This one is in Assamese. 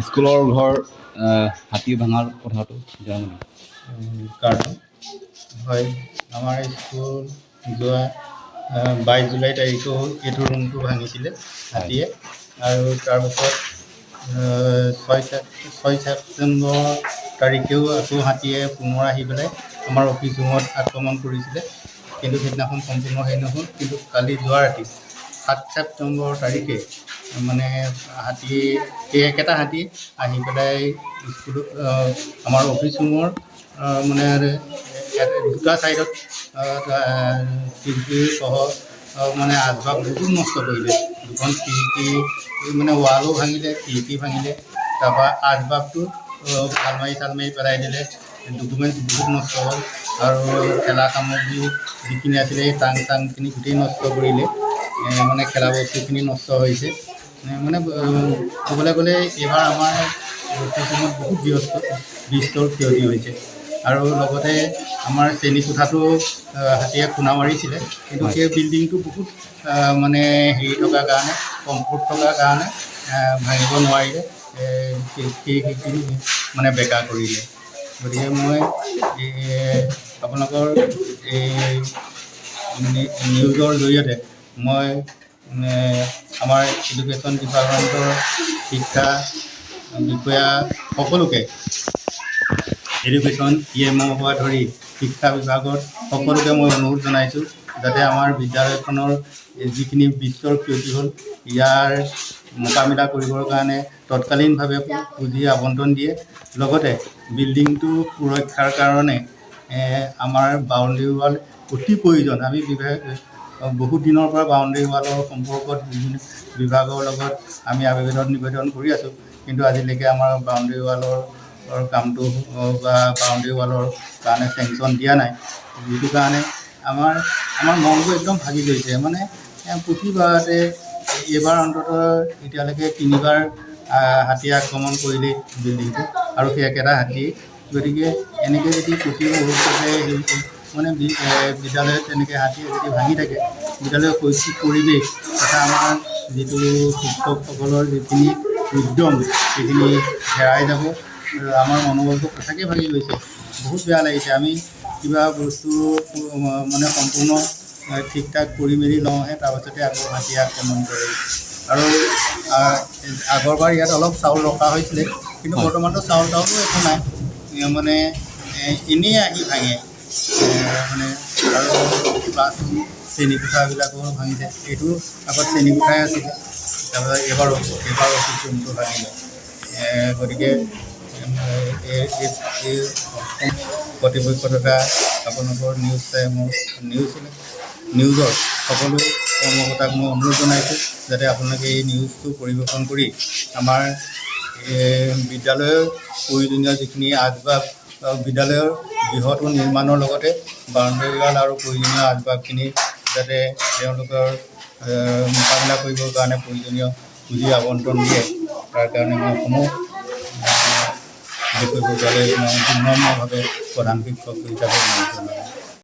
স্কুলৰ ঘৰ হাতী ভাঙাৰ কথাটো জনাব নেকি? কাৰণ হয়, আমাৰ স্কুল যোৱা 22 জুলাই তাৰিখেও এইটো ৰুমটো ভাঙিছিলে হাতীয়ে। আৰু তাৰপাছত 6 ছেপ্টেম্বৰ তাৰিখেও আকৌ হাতীয়ে পুনৰ আহি পেলাই আমাৰ অফিচ ৰুমত আক্ৰমণ কৰিছিলে। কিন্তু সেইদিনাখন সম্পূৰ্ণ হেৰি নহ'ল। কিন্তু কালি যোৱা ৰাতি 7 ছেপ্টেম্বৰ তাৰিখে মানে হাতী, সেই একেটা হাতী আহি পেলাই স্কুলত আমাৰ অফিচ ৰুমৰ মানে দুটা ছাইডত খিৰিকীসহ মানে আচবাব বহুত নষ্ট কৰিলে। দুখন খিৰিকী মানে ৱালো ভাঙিলে, খিৰিকী ভাঙিলে, তাৰপৰা আচবাবটো আলমাৰি চালমাৰি পেলাই দিলে, ডকুমেণ্টছ বহুত নষ্ট হ'ল আৰু খেলা সামগ্ৰী যিখিনি আছিলে, সেই টাং চাংখিনি গোটেই নষ্ট কৰিলে। মানে খেলা বস্তুখিনি নষ্ট হৈছে। মানে ক'বলৈ গ'লে এইবাৰ আমাৰ অফিচ ৰুমত বহুত বিস্তৰ ক্ষতি হৈছে। আৰু লগতে আমাৰ শ্ৰেণীকোঠাটো হাতীয়ে খুন্দা মাৰিছিলে, কিন্তু সেই বিল্ডিংটো বহুত মানে হেৰি থকাৰ কাৰণে, কমফৰ্ট থকাৰ কাৰণে ভাঙিব নোৱাৰিলে। সেইখিনি মানে বেকা কৰিলে। গতিকে মই এই আপোনালোকৰ এই নিউজৰ জৰিয়তে মই আমাৰ এডুকেশ্যন ডিপাৰ্টমেণ্টৰ শিক্ষা বিষয়া সকলোকে, এডুকেশ্যন ই এম অ'ৰ পৰা ধৰি শিক্ষা বিভাগত সকলোকে মই অনুৰোধ জনাইছোঁ, যাতে আমাৰ বিদ্যালয়খনৰ যিখিনি বিস্তৰ ক্ষতি হ'ল, ইয়াৰ মোকাবিলা কৰিবৰ কাৰণে তৎকালীনভাৱে পুঁজি আবণ্টন দিয়ে। লগতে বিল্ডিংটো সুৰক্ষাৰ কাৰণে আমাৰ বাউণ্ডেৰী ৱাল অতি প্ৰয়োজন। আমি বিভাগ বহুত দিনৰ পৰা বাউণ্ডেৰী ৱালৰ সম্পৰ্কত বিভিন্ন বিভাগৰ লগত আমি আবেদন নিবেদন কৰি আছোঁ। কিন্তু আজিলৈকে আমাৰ বাউণ্ডেৰী ৱালৰ কামটো বা বাউণ্ডেৰী ৱালৰ কাৰণে চেংচন দিয়া নাই। যিটো কাৰণে আমাৰ মনবোৰ একদম ভাগি গৈছে। মানে প্ৰতিবাৰতে, এইবাৰ অন্ততঃ এতিয়ালৈকে তিনিবাৰ হাতীয়ে আক্ৰমণ কৰিলেই বিল্ডিংটো আৰু সেই একেটা হাতী। গতিকে এনেকৈ যদি প্ৰতি মুহূৰ্ততে মানে বিদ্যালয়ত তেনেকৈ হাতীয়ে যদি ভাঙি থাকে, বিদ্যালয়ৰ শৈক্ষিক পৰিৱেশ তথা আমাৰ যিটো শিক্ষকসকলৰ যিখিনি উদ্যম, সেইখিনি হেৰাই যাব আৰু আমাৰ মনোবলটো সঁচাকৈ ভাগি গৈছে। বহুত বেয়া লাগিছে। আমি কিবা বস্তু মানে সম্পূৰ্ণ ঠিক ঠাক কৰি মেলি লওঁহে, তাৰপাছতে আকৌ হাতীয়ে আক্ৰমণ কৰে। আৰু আগৰবাৰ ইয়াত অলপ চাউল ৰখা হৈছিলে, কিন্তু বৰ্তমানতো চাউল তাউলো একো নাই। মানে এনেই আহি ভাঙে। মানে আৰু ক্লাছৰুম, শ্ৰেণীকোঠাবিলাকো ভাঙিছে। এইটো আগত শ্ৰেণীকোঠাই আছিলে, তাৰপিছত এইবাৰ অফিচ ৰুমটো ভাঙিলে। গতিকে এই কৰ্তৃপক্ষ তথা আপোনালোকৰ নিউজ টাইমৰ নিউজৰ সকলো কৰ্মকৰ্তাক মই অনুৰোধ জনাইছোঁ, যাতে আপোনালোকে এই নিউজটো পৰিৱেশন কৰি আমাৰ বিদ্যালয়ৰ প্ৰয়োজনীয় যিখিনি আচবাব, বিদ্যালয়ৰ গৃহটো নিৰ্মাণৰ লগতে বাউণ্ডেৰী ৱাল আৰু প্ৰয়োজনীয় আচবাবখিনি যাতে তেওঁলোকৰ মোকাবিলা কৰিবৰ কাৰণে প্ৰয়োজনীয় পুঁজি আবণ্টন দিয়ে। তাৰ কাৰণে মই সমূহ বিষয়ববীয়ালৈ মই বিনম্ৰভাৱে প্ৰধান শিক্ষক হিচাপে অনুৰোধ জনালোঁ।